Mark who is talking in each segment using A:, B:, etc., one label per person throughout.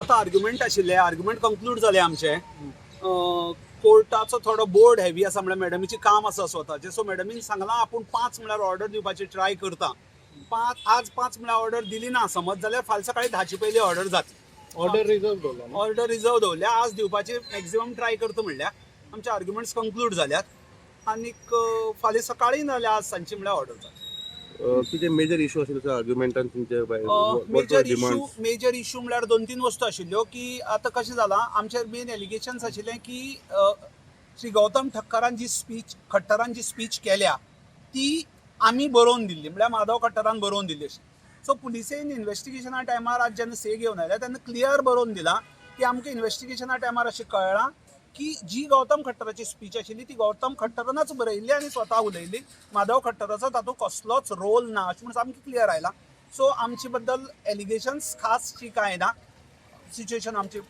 A: आतां आर्ग्युमेंट आशिल्ले, argument conclude जाले आमचे. कोर्टाचो थोडो बोर्ड हेवी आसा, म्हळ्यार मॅडमीचें काम आसा स्वताचें. सो मॅडमीन सांगलां आपूण 5 म्हळ्यार ऑर्डर दिवपाची ट्राय करता. 5, आज 5 म्हळ्यार ऑर्डर दिली ना समज जाल्यार फाल्यां सकाळी 10ची पयलीं ऑर्डर जातली.
B: ऑर्डर रिजर्व दवरला न्हू?
A: ऑर्डर रिजर्व दवरल्या, आज दिवपाची मॅक्झिमम ट्राय करता म्हणल्या. आमचे आर्ग्युमेंट्स कंक्लूड जाल्यात आनीक फाल्यां सकाळी ना जाल्यार आज सांजची म्हळ्यार ऑर्डर जातली.
C: कितें मेजर इशू आशिल्लो आर्ग्युमेंटान तुमचे?
A: मेजर इशू, मेजर इशू म्हळ्यार 2-3 वस्तू आशिल्ल्यो की आतां कशें जालां, आमचेर मेन एलिगेशन्स आशिल्लें की श्री गौतम ठक्करान जी स्पीच, खट्टरान जी स्पीच केल्या ती आमी बरोवन दिल्ली, म्हळ्यार माधव खट्टरान बरोवन दिल्ली अशी. सो पुलिसेन इन्वेस्टिगेशना टायमार आज जेन्ना से घेवन आयल्या तेन्ना क्लियर बरोवन दिलां की आमकां इन्वेस्टिगेशना टायमार अशें कळ्ळां की जी गौतम खट्टराची स्पीच आशिल्ली ती गौतम खट्टरानच बरयल्ली आनी स्वता उलयल्ली, माधव खट्टराचो तातूंत कसलोच रोल ना अशें म्हूण सामकें क्लियर आयलां. सो आमचे बद्दल एलिगेशन्स खास कांय ना, सिच्युएशन आमची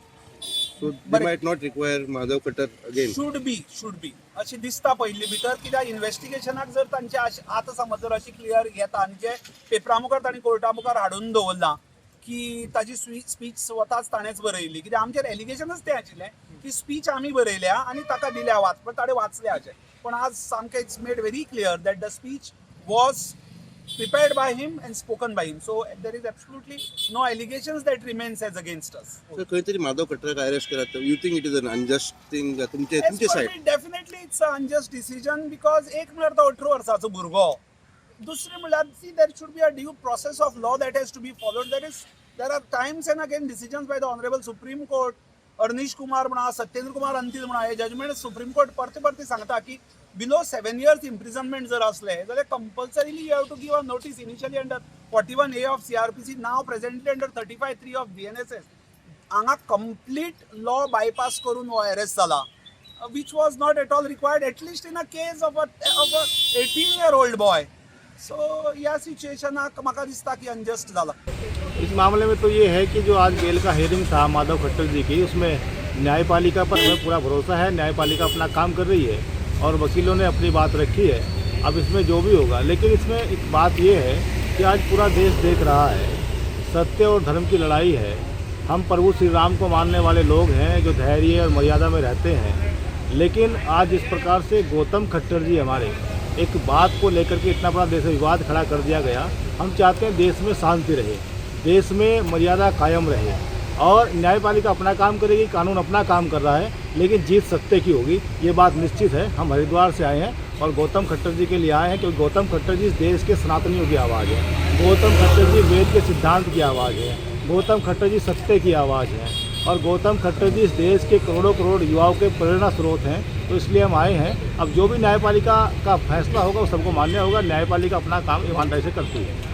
C: So they might not require Madhav Khattar again.
A: Should be अशें दिसता पयली भितर, कित्याक इन्वेस्टिगेशनाक जर तांचे आतां समज जर अशें क्लियर येता आनी जे पेपरा मुखार तांणी कोर्टा मुखार हाडून दवरलां की ताजी स्पीच स्वताच ताणेंच बरयल्ली, कित्याक आमचेर एलिगेशनच तें आशिल्लें की स्पीच आमी बरयल्या आनी ताका दिल्या वाच, पण ताणें वाचल्या अशें. पूण आज सामकें it's made very clear that the speech was prepared by him and spoken by him. So there is absolutely no allegations that remains as against us.
C: Sir, खंय तरी माधव खट्टराक अरेस्ट केला, you think it is an unjust thing तुमचे
A: As
C: तुमचे
A: per
C: side?
A: me, definitely it's an unjust decision because एक म्हळ्यार तो 18 वर्साचो भुरगो, दुसरें म्हळ्यार see, there should be a due process of law that has to be followed. There are times and again decisions by the Honorable Supreme Court, Arnish Kumar म्हणा, सत्येंद्र कुमार अंतील म्हणा, हे जजमेंट सुप्रीम कोर्ट परते परते सांगता की बिलो 7 इयर्स इम्प्रिजनमेंट जर असले जाल्यार compulsorily you have to give a notice, initially under 41A of CrPC, now presently under 35(3) of BNSS. हांगा कंप्लीट लॉ बायपास करून हो अरेस्ट जाला, which was not at all required, at least in a case of a 18-year-old boy. So ह्या सिच्युएशनाक म्हाका दिसता की unjust जाला.
B: इस मामले में तो ये है कि जो आज बेल का हेयरिंग था माधव खट्टर जी की, उसमें न्यायपालिका पर हमें पूरा भरोसा है. न्यायपालिका अपना काम कर रही है और वकीलों ने अपनी बात रखी है. अब इसमें जो भी होगा, लेकिन इसमें एक बात ये है कि आज पूरा देश देख रहा है, सत्य और धर्म की लड़ाई है. हम प्रभु श्री राम को मानने वाले लोग हैं जो धैर्य और मर्यादा में रहते हैं, लेकिन आज इस प्रकार से गौतम खट्टर जी हमारे एक बात को लेकर के इतना बड़ा देश में विवाद खड़ा कर दिया गया. हम चाहते हैं देश में शांति रहे, देश में मर्यादा कायम रहे और न्यायपालिका अपना काम करेगी, कानून अपना काम कर रहा है, लेकिन जीत सत्य की होगी, ये बात निश्चित है. हम हरिद्वार से आए हैं और गौतम खट्टर जी के लिए आए हैं, क्योंकि गौतम खट्टर जी इस देश के सनातनियों की आवाज़ है. गौतम खट्टर जी वेद के सिद्धांत की आवाज़ है. गौतम खट्टर जी सत्य की आवाज़ है और गौतम खट्टर जी इस देश के करोड़ों करोड़ युवाओं के प्रेरणा स्रोत हैं, तो इसलिए हम आए हैं. अब जो भी न्यायपालिका का फैसला होगा वो सबको मान्य होगा. न्यायपालिका अपना काम ईमानदारी से करती है.